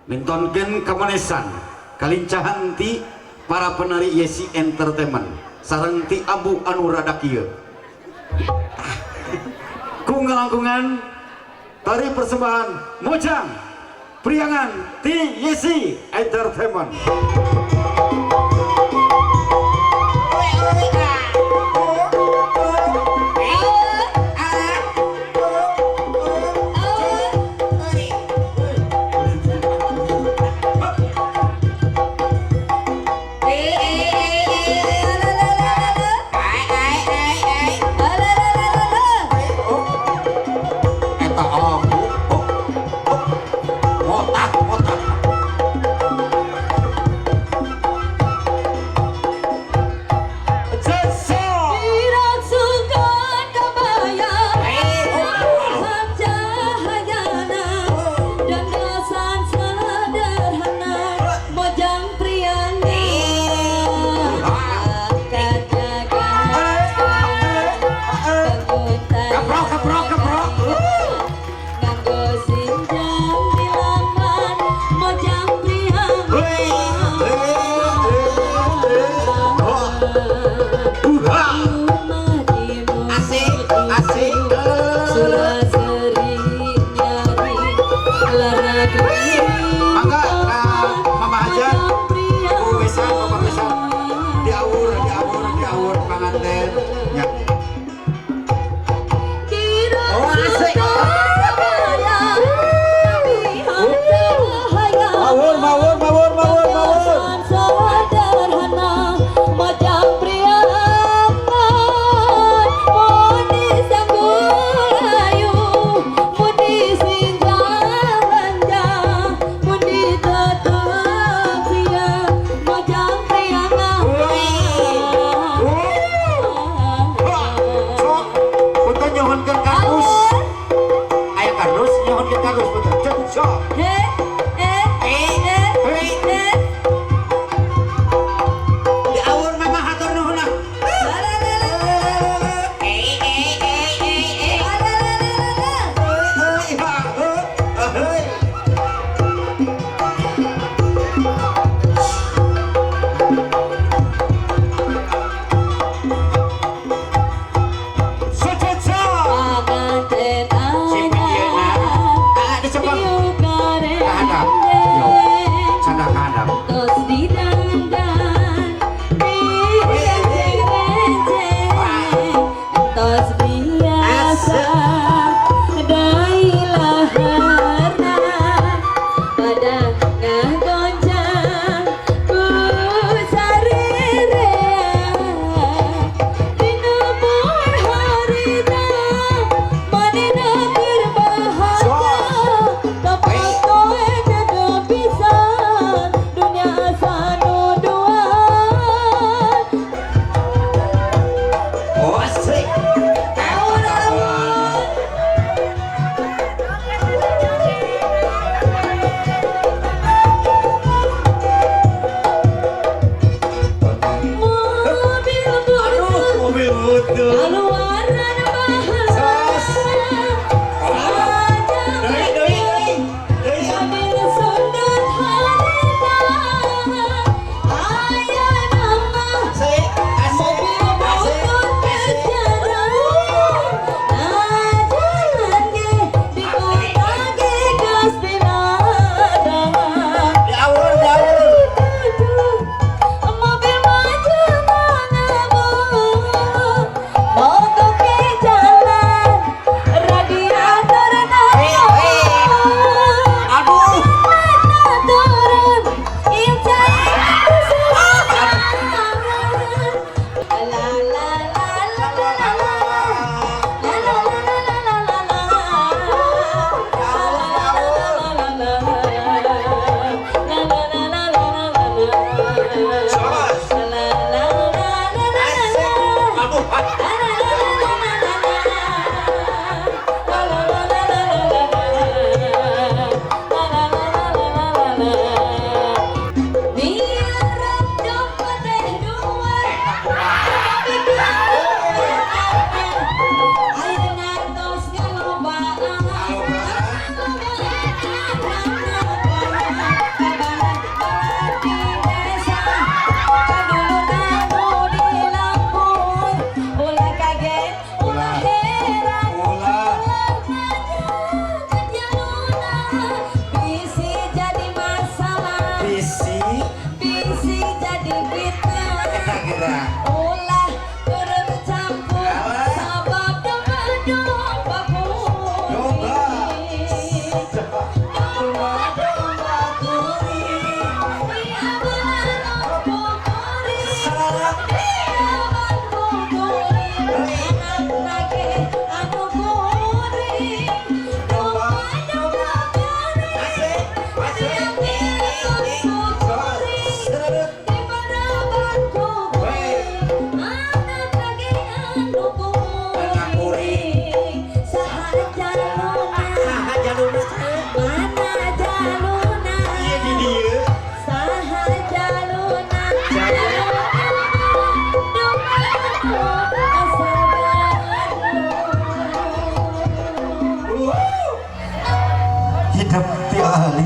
Mintonkeun kamanesan kalincahan ti para penari Yesi Entertainment sareng ti Ambu anu rada kieu. Ku ngalangkungan tari persembahan Mojang Priangan ti Yesi Entertainment. Eta ambu. Oh, oh. Otak, otak. Jasa. Dirasukan kebaya, cahayana, dandasan sederhana, Mojang Priangan. Kajaga, Keprok, keprok, keprok. nganggo sinjang dilaman, Mojang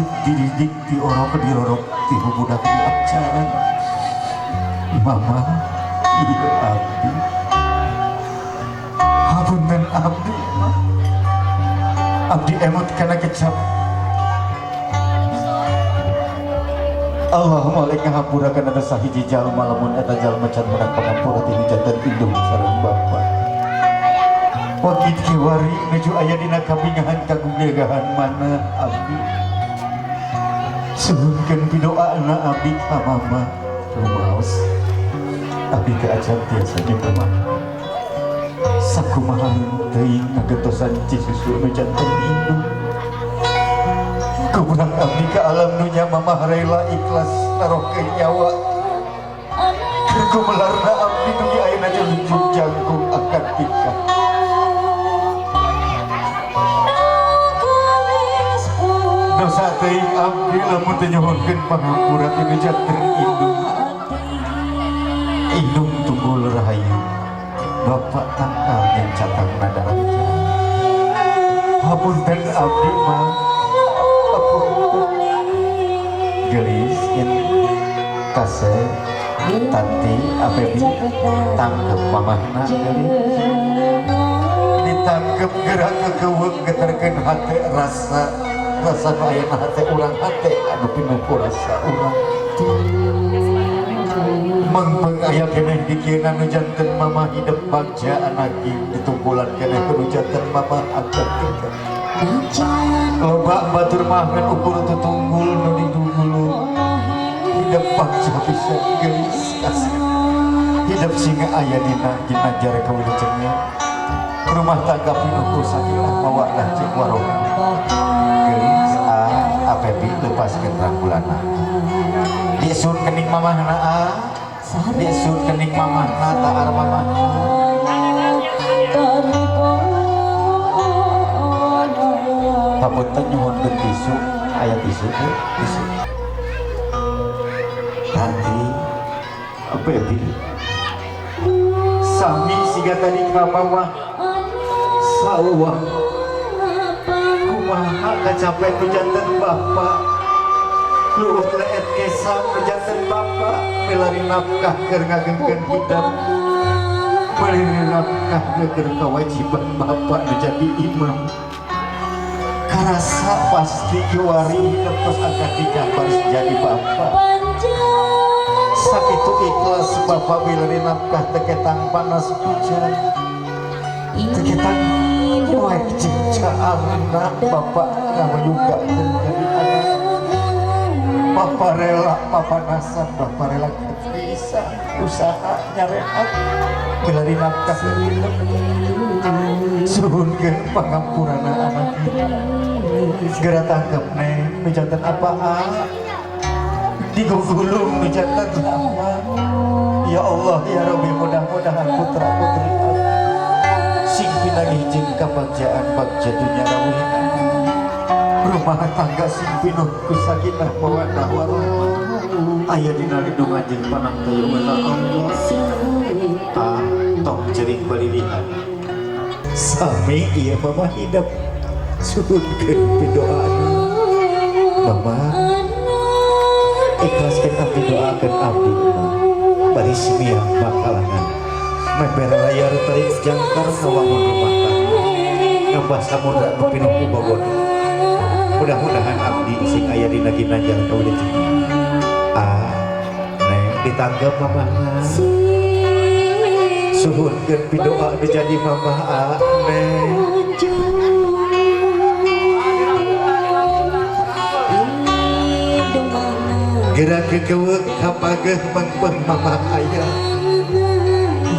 Alit dididik diorok dirorok ti budak diajaran. Mama, ieu abdi. Hapunten abdi mah. Abdi emot kana kecap. Allahumma lek ngahampura kana dosa hiji jalma lamun eta jalma can menang pangampura ti janten indung sareng bapa. Wakit kiwari nuju aya dina kabingahan kagugegahan mana abdi. Suhunkeun pidoana abdi ka mama rumaos. Abdi teh acan tiasa nyumpah. Sakumaha teuing ngagetosan cisusu nu janten indung. Kuburan abdi ka alam dunya mamah rela ikhlas narohkeun nyawa. Keur kumelarna abdi dugi ayeuna junjung jangkung akad nikah. Dosa teuing abdi lamun teu nyuhunkeun pangampura ti nu janten indung. Indung tunggul rahayu. Bapak tangkal jeung catang nadaraja. Hapunten abdi mah. Gelis in kase tanti apebi tangkep mamahna gelis ditangkep gerak kekeuweung geterkeun hate rasa rasa nu aya na hate urang hate anu pinuh ku rasa urang mengpeng aya keneh dikieuna nu janten mamah hidep bagja anaki ditungkulan keneh ku nu janten mamah akad nikah. Loba batur mah ngan ukur tutunggul nu didugulu hidep bagja pisan geulis kasih hidep singa aya dina ginajar kawilujengan rumah tangga pinuh ku sakinah mawaddah jeung warohmah. Geulis a apebi lepaskeun rangkulana disun kening mamahna a disun kening mamahna taar mamahna. Papunten nyuhunkeun tisu, aya tisu teh, tisu. Tanti, Baby, sami siga tadi ka mama sawah. Kumaha kacape nu janten bapa, luhut leet kesang nu janten bapa, milari nafkah keur ngagengkeun hidep, milari nafkah keur kewajiban bapa nu jadi imam. Karasa pasti kiwari hidup tos angkat nikah baris jadi bapak. Sakitu ikhlas bapak milari nafkah teketang panas hujan, teketang poek jeung caarna bapak ngamayugakeun jadi anak. Bapak rela papanasan, bapak rela bisa usaha nyarehat milari nafkah hidup. Suhunkeun pangampurana anak kita. Segera tangkep neng, nu janten apaan? Digugulung nu janten apa? Ya Allah ya Rabbi, mudah-mudahan putra putri sing pinanggih jeung kabagjaan bagja dunya rawuhna. Rumah tangga sing pinuh ku sakinah mawaddah warahmah. Aya dina lindungan jeung panangtayungan Allah. Ah, tong jering balilihan. Sami ieu mama hidep. Suhunkeun pidoana. Mama ikhlaskeun abdi doakeun abdi baris miang bakalangan member layar terik jangkar ngawangun rumah tangga ngambah samudra nu pinuh ku bogodo. Mudah-mudahan abdi sing aya dina ginanjar kawilujengan. Ah, neng ditanggep mamahna. Suhunkeun pidoa nu jadi mamah ah, neng. Gerak kekeuweung kapageuh mengpeng mamah ayah.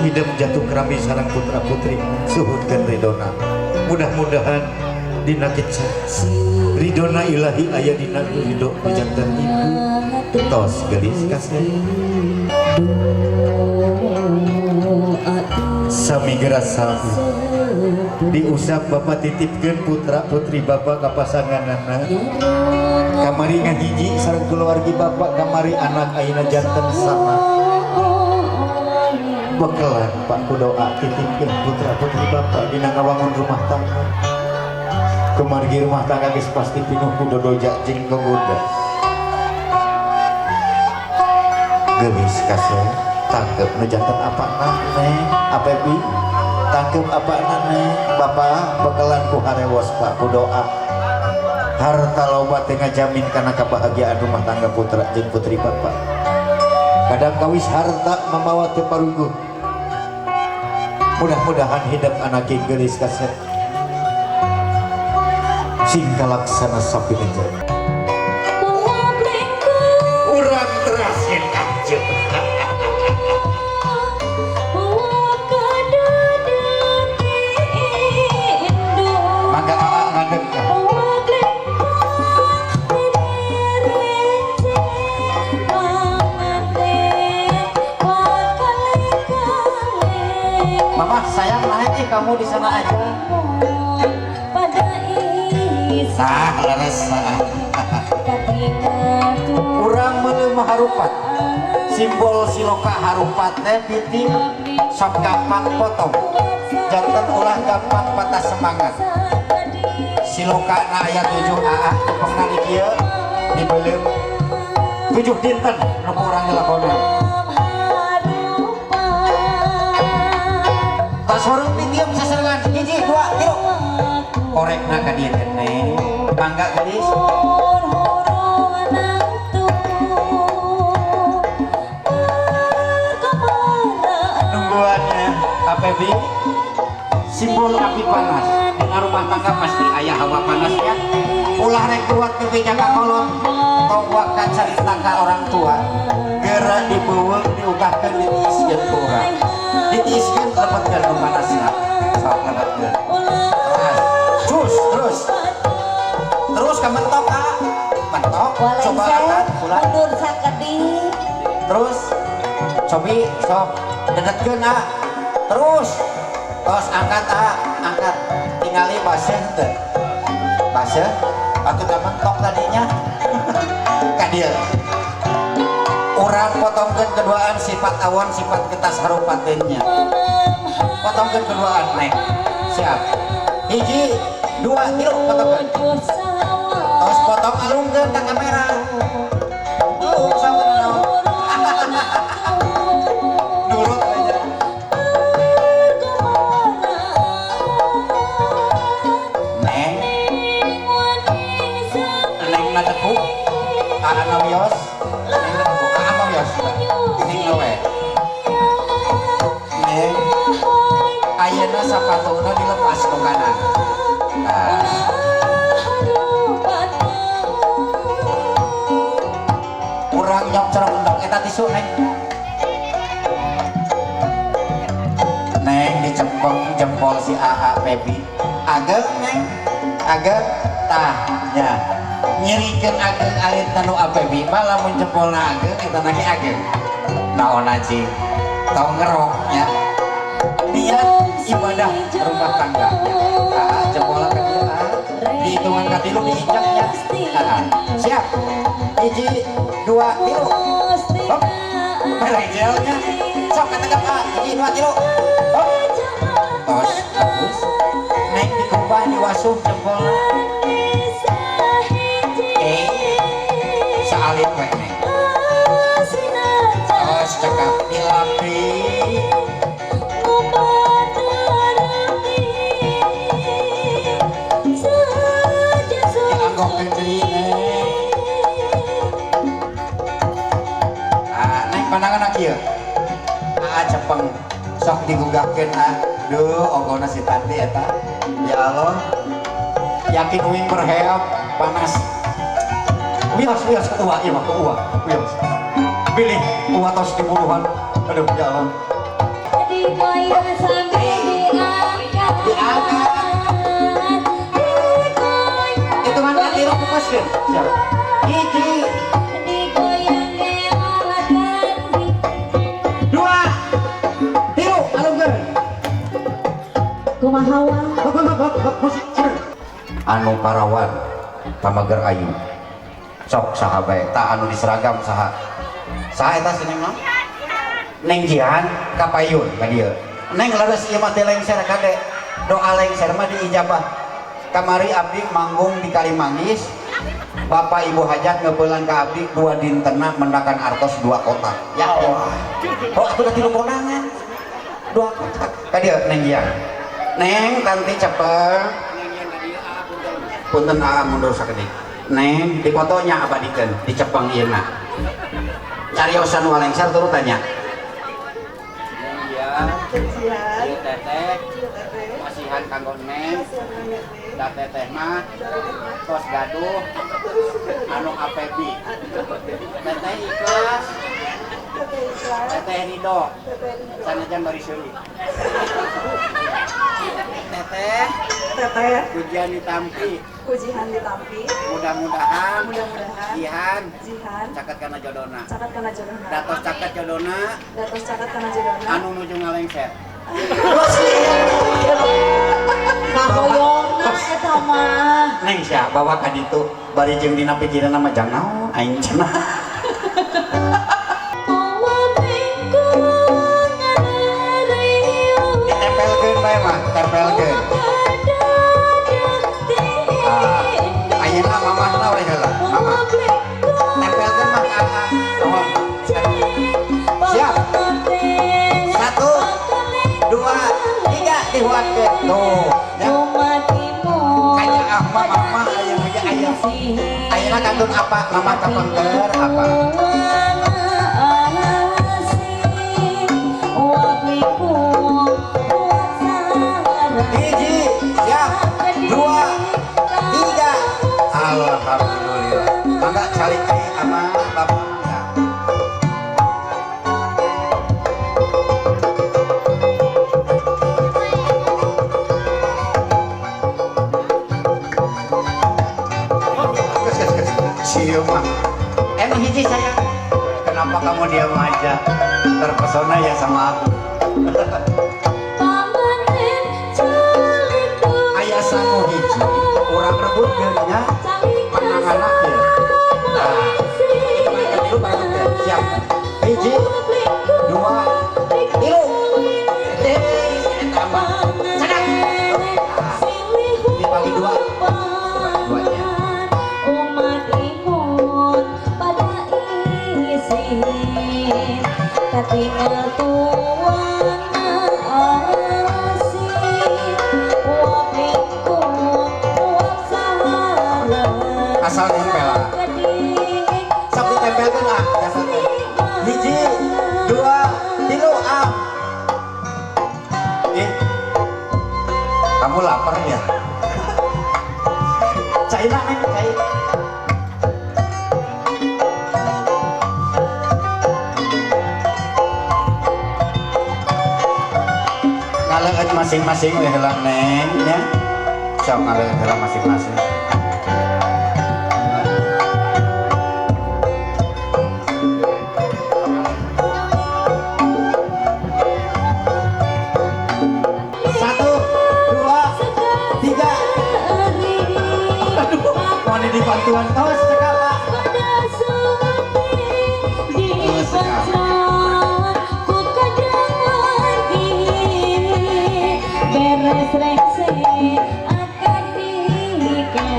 Hidep jatuh kerami sareng putra putri suhunkeun ridona. Mudah-mudahan dina keca ridona ilahi aya dina ridho janten ibu. Tos geulis kasih. Sami geura sami diusap bapak titipkeun putra putri bapak ka pasanganana. Kamari ngahiji sareng keluargi bapak, kamari anak ayeuna janten sama. Bekelan pak ku doa titipkeun putra putri bapak dina ngawangun rumah tangga. Kumargi rumah tangga geus pasti pinuh ku dodoja jeung gogoda. Geulis kasep, tangkep nu janten apana neng, Apebi, tangkep apana neng, Bapak bakalan ku harewos Pak ku doa. Harta loba teh ngajamin kana kebahagiaan rumah tangga putra jeung putri Bapak. Kadang kawis harta mamawa teu paruguh. Mudah-mudahan hidup anak geulis kasep sing kalaksana sapineja. Urang terasin aja. Mangga aa ngadeg ya. Mama sayang naik ih kamu di sana aja. Tah leres. Urang meuleum harupat. Simbol siloka harupat teh piti sok gampang potong. Janten ulah gampang patah semangat. Siloka na aya 7 aa tepengna di kieu dibeuleum 7 dinten nu ku urang dilakonan. Tos hurung ditiup sasarengan 1 2 3. Korekna ka dieu teh neng. Mangga geulis. Nungguannya Apebi simbol api panas. Dina rumah tangga pasti aya hawa panasnya. Ulah rek kuat nepi ka kolot tong wak carita ka orang tua. Geura dibeuweung diugahkeun ditiiskeun ku urang. Ditiiskeun lebetkeun nu panasna. Sok lebetkeun. Terus, terus. Terus ka mentok ah. Mentok coba angkat ulah. Mundur sakedik. Terus cobi sok dedetkeun ah. Terus tos angkat ah, angkat. Tingali baseuh teu. Baseuh atuh da mentok tadinya. Ka dieu. Urang potongkeun keduaan sifat awon sifat getas harupateunnya. Potongkeun keduaan neng. Siap. 1 2 3 potongkeun. Tos potong alungkeun ka kamera. Alung sok naon. Nurut aja. Neng. Neng na tekuk. Aa na wios. Neng na tekuk. Aa mah wios. Neng na we. Neng. Ayeuna sapatuna dilepas ku kanan. Nah. Urang nyok cerong endok eta tisu neng. Neng dicempeng jempol si AA Pebi. Ageng neng, ageng tah nya. Nyirikeun ageng alit nu Apebi mah lamun jempolna ageng eta na ge ageng. Naon aji tong ngerok nya. Niat ibadah rumah tangga. AA jempolna ka dieu ah. Dihitungan ka 3 diinjak nya. AA. Siap. 1 2 3. Hop. Berejelnya. Sok kategap ah. 1 2 3. Hop. Tos bagus. Neng dikumpah diwasuh jempolna. Saalit we neng. Tos cekap dilapi. Dianggokkeun deui neng. Ah, neng pandangan kieu. Aa cepeng sok digugahkeun ah. Duh, ogona si Tanti eta. Ya Allah. Yakin uing berheap panas. Wios wios ke uwa ieu mah ke uwa. Wios. Bilih uwa tos dibuluhan. Aduh ya Allah. Digoyang sampai diangkat. Diangkat. Hitungan ka 3 pupaskeun. Siap. 1 Digoyang 2 3 alungkeun. Kumaha wa? Musik. Anu parawan pamager ayu. Sok saha bae tah anu diseragam saha. Saha eta si Neng mah? Neng Jihan kapayun ka dieu. Neng leres ieu mah teh lengser kade. Doa lengser mah diijabah. Kamari abdi manggung di Kalimanggis. Bapak Ibu hajat ngeupelan ka abdi 2 dintena mendakan artos 2 kotak. Yakin. Oh, atuh da tilu kondangan. 2 kotak. Ka dieu Neng Jian. Neng tanti cepet. Punten aa mundur sakedik. Neng dipotonya abadikeun, dicepeng ieu na. Cariosan walengser turut tanya. Iya, teteh, masihan kanggo Neng, da teteh mah tos gaduh anu APB. Teteh ikhlas, teteh ridho, sanajan bari seuri. Teteh, Teteh, pujian ditampi, pujian ditampi, mudah-mudahan, mudah-mudahan, jihan, jihan, caket kana jodona. Caket kana jodona. Datos caket jodona, datos caket kana jodona, anu nuju ngalengser. Kahoyongna eta mah. Neng sia bawa ka ditu bari jeung dina pikiranna mah jang naon aing cenah. Ditempelkeun bae mah, tempelkeun. Ayeuna mamahna we heula, mama. Tempelkeun mah ka nuhun. Siap. 1 2 3 dihuatkeun. Tuh, ya. Kayak ah mama mah aya ge aya. Ayeuna kantun apa? Mama kapengker apa? Hiji, siap. 2 3. Alhamdulillah. Mangga calik deui ama bapak mangga. Sieu mah. Emang hiji sayang. Kenapa kamu diam aja? Terpesona ya sama aku. Ayah sangu hiji, urang rebut geurnya panangan ya. Nah, tilu bareng siap. 1 2 3. Eta mah. Cedak. Dibagi 2. Duanya. Umat imun pada isin katingal tuang asin uap lingkung uap sahara Asal nempel ah. Sok ditempelkeun ah, tempelkeun. 1 2 3 ah. Ih. Kamu lapar ya? Caina neng, cai. Ngaleut masing-masing we heula neng nya. Sok ngaleut heula masing-masing. 1 2 3. Aduh, mau dibantuan tos cekap Pak. Beres rengse akad nikah.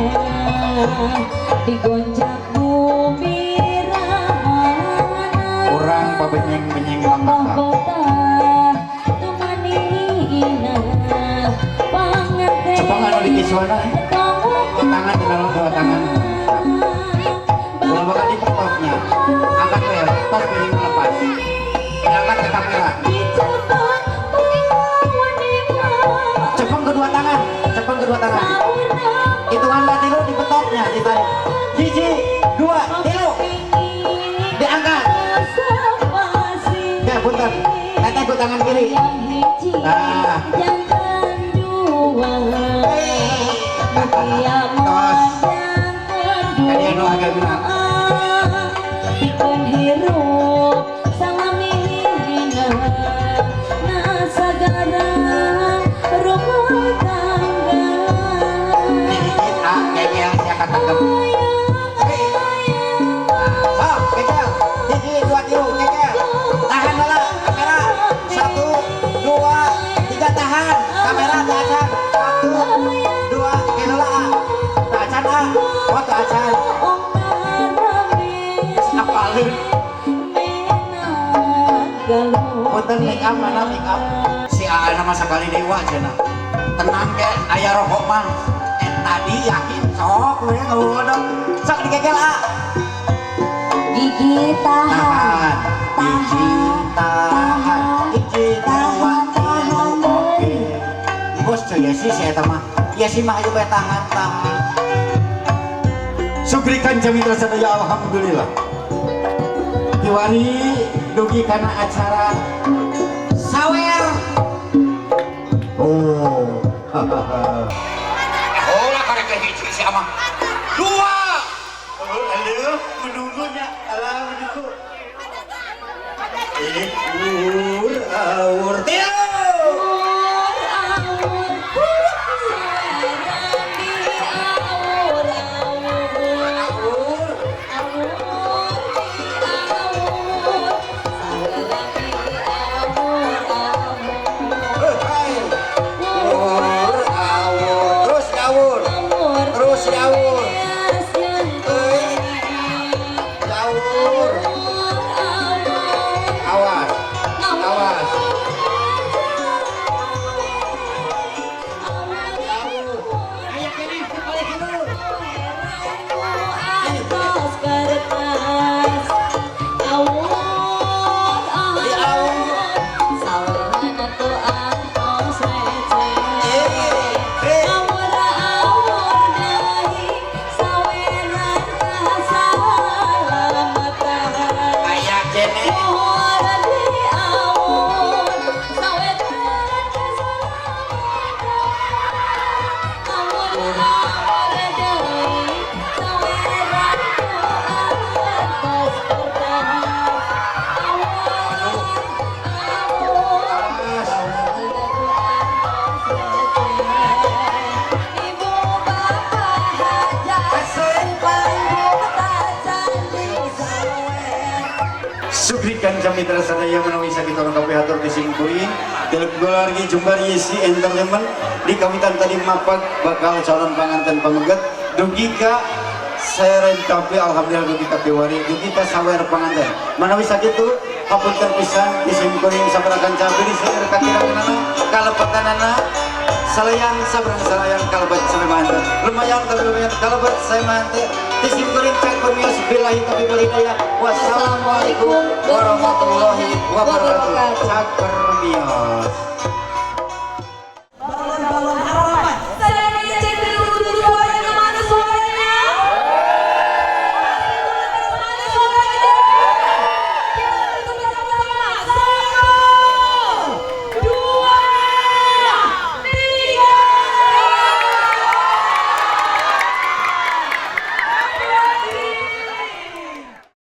Apalun. Punten make up mana make up. Si Aa nama sekali dewa cenah. Tenang ke aya rokok mah. Tadi yakin sok we ngagodok. Sok dikekel A. Gigi tahan. Tahan. Hiji tahan. Hiji dua tilu oke. Bos cuy Yesi si eta mah. Yesi mah aja bae tahan tahan. Sukri kanca mitra sadaya alhamdulillah. Kiwari dugi kana acara sawer. Oh. Oh lah karek hiji si amah. Dua. Aduh, menunggunya. Alah menunggu. Ur aur Tilu. Ur aur saweran di aur aur. Aur. Aur di aur saweran di aur aur. Hei. Ur aur. Terus diawur. Aur. Terus diawur. Diawur. Awas. Awas. Aya keneh balik dulu. Atas kertas awur awur saweran atuh artos receh awur awur dahi saweran kasalamatan Aya keneh. Awur di awur saweran kasalamatan awur awur deui saweran ku atas kertas awur awur saweran ku artos receh ibu bapak hajat panggung tacan di sawer. Sukri kanca mitra sadaya menawi sakitu kabeh hatur disimkuring dalam keluarga Jembar Yesi Entertainment di kawitan tadi mapag bakal calon panganten pameget dugi ka seren kabeh alhamdulillah dugi ka kiwari dugi ka sawer panganten manawi sakitu hapunten pisan disimkuring sabaraha kanca bilih seueur kakiranganana kalepatanana salayan sabrang salayan kalebet sampai lumayan tapi lumayan kalebet saya disimkuring cak permios billahi taufiq wal hidayah wassalamualaikum warahmatullahi wabarakatuh. Cak permios.